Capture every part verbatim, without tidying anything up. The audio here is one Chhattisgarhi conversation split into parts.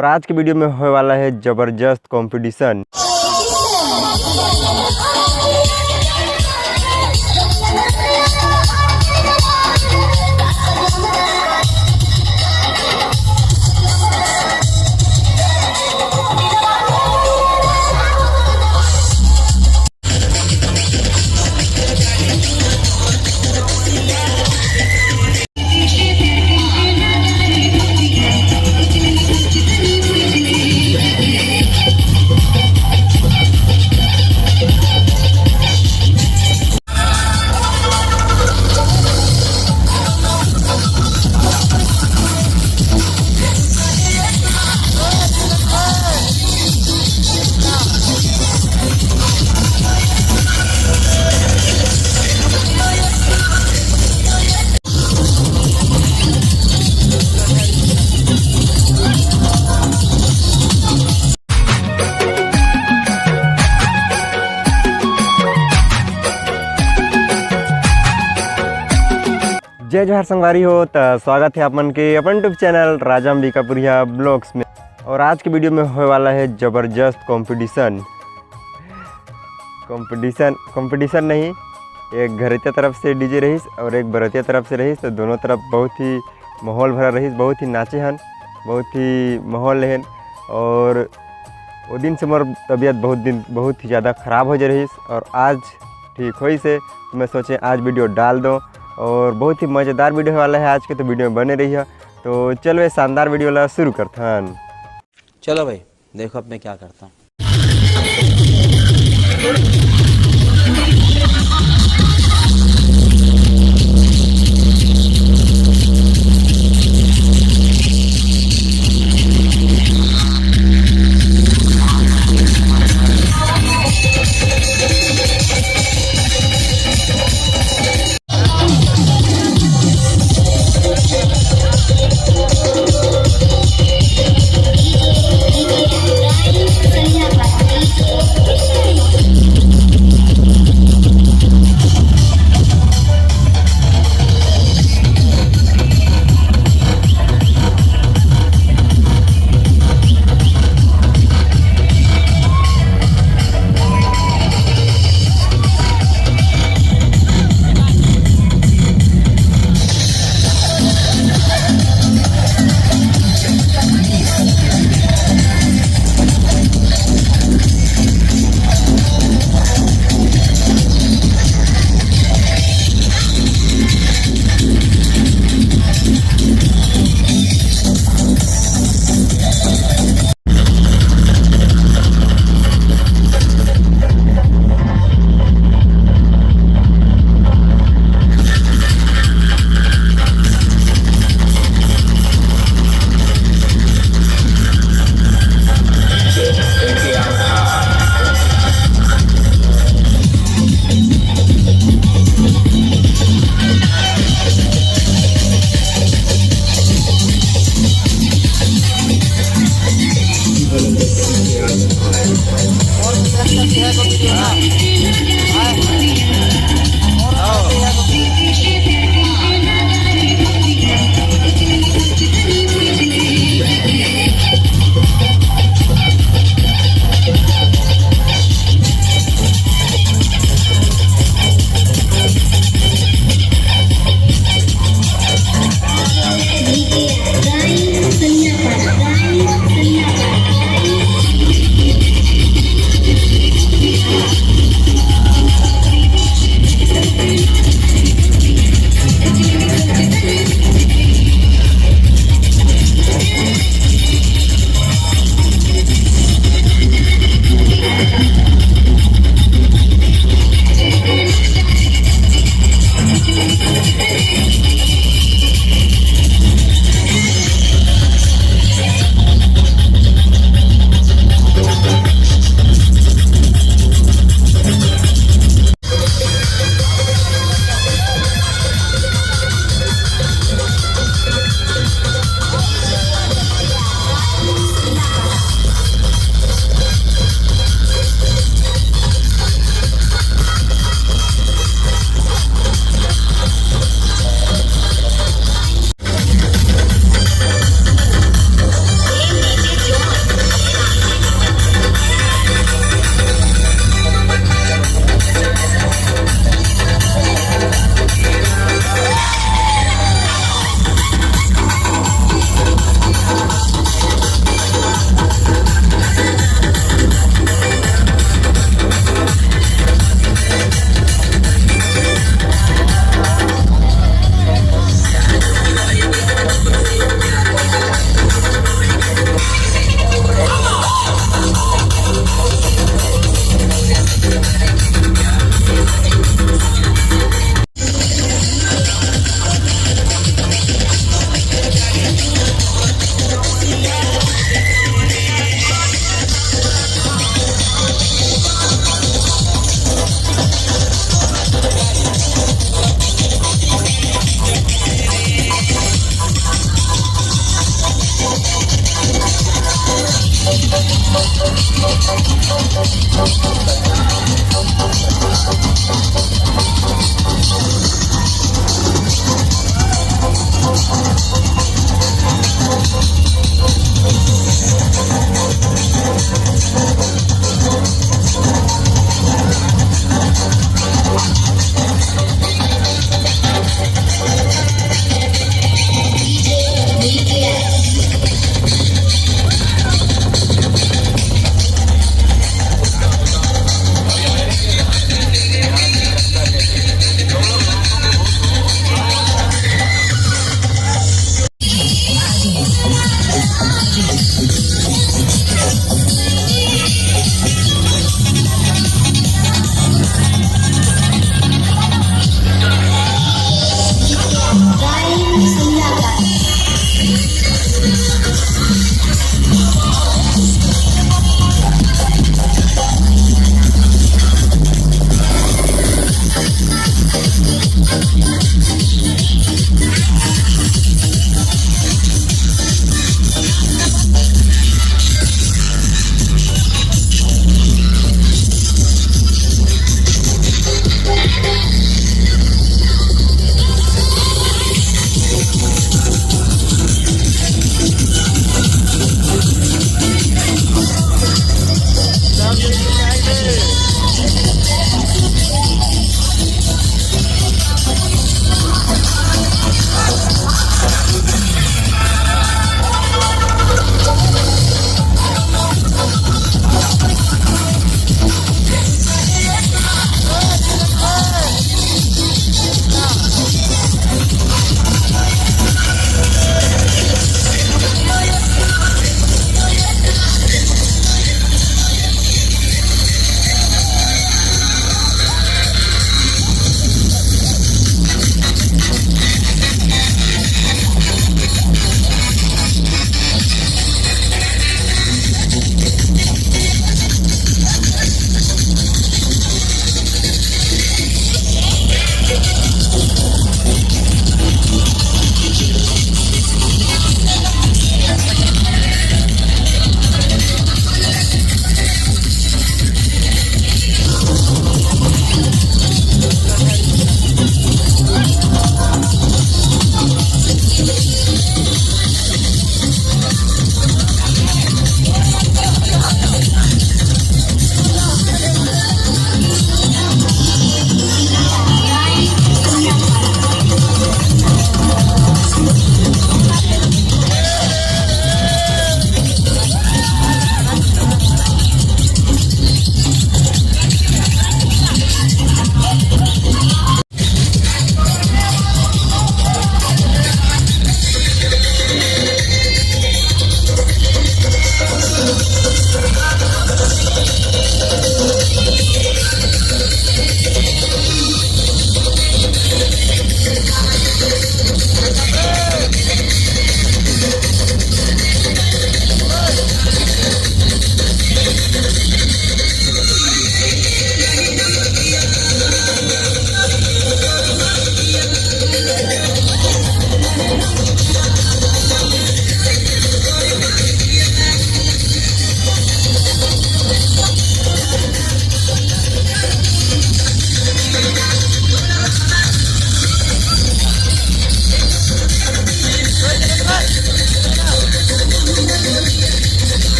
और आज के वीडियो में होए वाला है जबरदस्त कंपटीशन। जय जोहार संगवारी हो, त स्वागत है आप मन के अपन YouTube चैनल राजा अंबिकापुरिया ब्लॉग्स में। और आज के वीडियो में होए वाला है जबरदस्त कंपटीशन। कंपटीशन, कंपटीशन नहीं, एक घरतिया तरफ से डीजे रहीस और एक बरतिया तरफ से रहीस, तो दोनों तरफ बहुत ही माहौल भरा रहीस, बहुत ही नाचे हन, बहुत ही माहौल लेहन। और वो दिन से मोर तबीयत बहुत दिन, बहुत ही ज़्यादा ख़राब हो जा रहीस और आज ठीक होइस हे, तो मैं सोचे आज वीडियो डाल दो और बहुत ही मज़ेदार वीडियो वाला है आज के, तो वीडियो में बने रहिए। तो चलो ये शानदार वीडियो ला शुरू करथन। चलो भाई, देखो अब मैं क्या करता हूँ।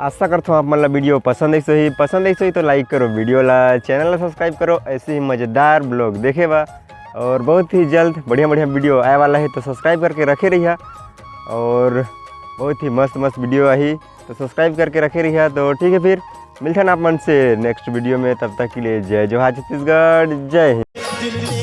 आशा करथों आप मन ला video पसंद आइस होही। पसंद आइस होही तो like करो video ला, channel ला subscribe करो ऐसे ही मजेदार vlog देखे बर। और बहुत ही जल्द बढ़िया बढ़िया video आए वाला है, तो subscribe करके रखे रहिहा। और बहुत ही मस्त मस्त video आही, तो subscribe करके रखे रहिहा। तो ठीक है, फिर मिलथन आप मन से next video में। तब तक के लिए जय जोहार छत्तीसगढ़, जय हिंद।